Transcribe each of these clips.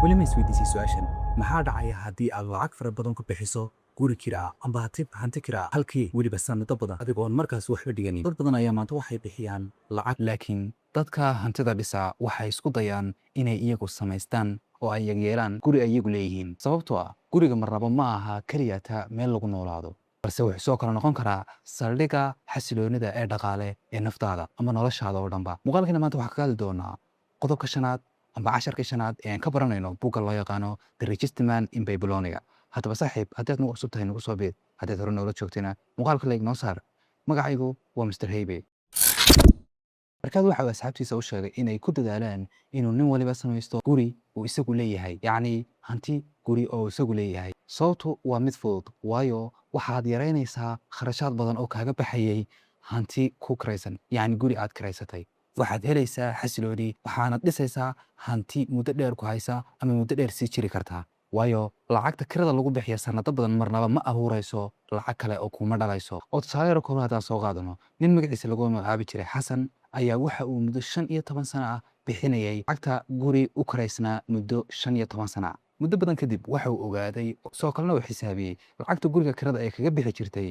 Weli ma isweydiisay su-aashan: maxaa dhacaya haddii aad lacag fara badan ku bixiso guri kira ah amba hanti kira ah, halkii weliba sanado badan adigoon markaas waxba dhiganin? Dad badan ayaa maanta waxay bixiyaan lacag, laakiin dadka hantida dhisaa waxay isku dayaan inay iyagu samaystaan oo ay yeelaan guri ay iyagu leeyihiin, sababtoo ah guriga marnaba ma aha keliyata meel lagu noolaado, balse wuxuu soo kale noqon karaa saldhigga xasiloonida ee dhaqaale ee naftaada ama noloshaada oo dhanba. Muuqaalkiina maanta waxaa kaga hadli doonaa qodobka shanaad amba casharkii shanaad ee aan ka baranayno buugga loo yaqaano The Richest Man in Babylonia. Haddaba saaxiib, haddaad nagu cusub tahay, nagu soo biir. Haddaad hore noola joogtayna, muuqaalka like noo saar. Magacaygu waa Mr Haybe. Markaad waxa uu asxaabtiisa u sheegay inay ku dadaalaan inuu nin waliba samaysto guri uu isagu leeyahay, yacni hanti guri oo isagu leeyahay. Sababtu waa mid fudud, waayo waxaad yaraynaysaa kharashaad badan oo kaaga baxayay hanti ku kiraysan, yacni guri aad kiraysatay. Waxaad helaysaa xasilooni, waxaanad dhisaysaa hanti muddo dheer ku haysa ama muddo dheer sii jiri kartaa, waayo lacagta kirada lagu bixiya sanado badan marnaba ma abuurayso lacag kale oo kuma dhalayso. Oo tusaale yar kooban haddaan soo qaadano, nin magaciisa lagu magacaabi jiray Xasan ayaa waxa uu muddo 15 sano ah bixinayay lacagta guri u kiraysnaa muddo 15 sano ah. Muddo badan kadib waxa uu ogaaday, sidoo kalena uu xisaabiyey lacagta guriga kirada ay kaga bixi jirtay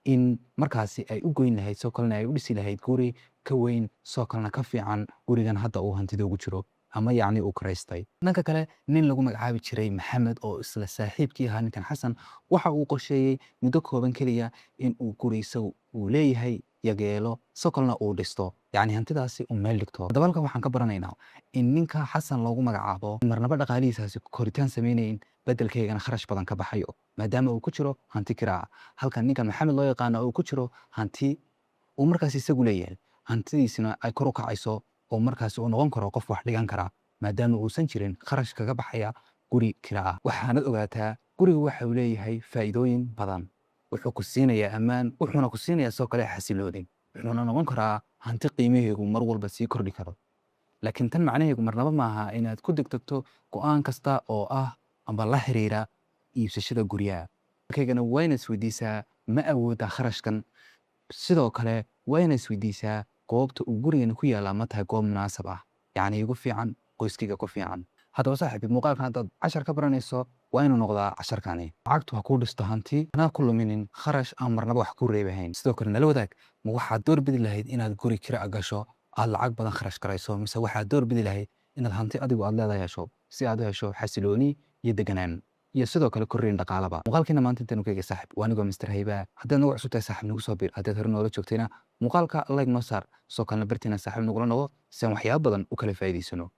in markaasi ay u goyn lahayd, sidoo kalena ay u dhisi lahayd guri ka weyn, sidoo kalena ka fiican gurigan hadda uu hantida ugu jiro ama yacni uu kiraystay. Dhanka kale, nin lagu magacaabi jiray Maxamed oo isla saaxiibkii ahaa ninkan Xasan waxa uu qorsheeyey muddo kooban keliya in uu guri isagu uu leeyahay yageelo, sidoo kalena uu dhisto, yacni hantidaasi uu meel dhigto. Haddaba halkan waxaan ka baranaynaa in ninka Xasan loogu magacaabo marnaba dhaqaalihiisaasi koritaan samaynayn, beddelkeygana kharash badan ka baxayo, maadaama uu ku jiro hanti kiraa, halka ninkan Maxamed loo yaqaano uu ku jiro hanti uu markaas isagu leeyahay, hantidiisina ay kor u kacayso oo markaasi uu noqon karo qof wax dhigan kara, maadaama uusan jirin kharash kaga baxaya guri kira ah. Waxaanad ogaataa, gurigu waxa uu leeyahay faa'iidooyin badan. Wuxuu ku siinayaa ammaan, wuxuuna ku siinayaa sidoo kale xasilooni, wuxuuna noqon karaa hanti qiimaheegu mar walba sii kordhi karo. Laakiin tan macnaheegu marnaba maaha inaad ku degdegto go'aan kasta oo ah amba la xiriira iibsashada guryaha. Kaygana waa inaad isweydiisaa: ma awoodaa kharashkan? Sidoo kale waa inaad isweydiisaa goobta uu gurigani ku yaallaa ma tahay goob munaasab ah, yacni igu fiican, qoyskayga ku fiican? Haddaba saaxiib, muuqaalkan haddaad cashar ka baranayso, waa inuu noqdaa casharkani: lacagtu ha kuu dhisto hanti, hana ku luminin kharash aan marnaba wax ku reebahayn. Sidoo kale nala wadaag: ma waxaad doorbidi lahayd inaad guri kira gasho, aad lacag badan kharash garayso, mise waxaad doorbidi lahayd inaad hanti adigu aad leedahay hesho, si aad u hesho xasilooni iyo deganaan iyo sidoo kale korriin dhaqaalaba? Muuqaalkiina maanta intaanu ka eegay, saaxib, waa anigoo Mr Hayba. Haddaad nagu cusub tahay, saaxib, nagu soo biir. Haddaad hore noola joogtayna, muuqaalka like noo saar, sidoo kalena bartiina saaxiib nagula noqo si aan waxyaabo badan u kala faa'iidaysano.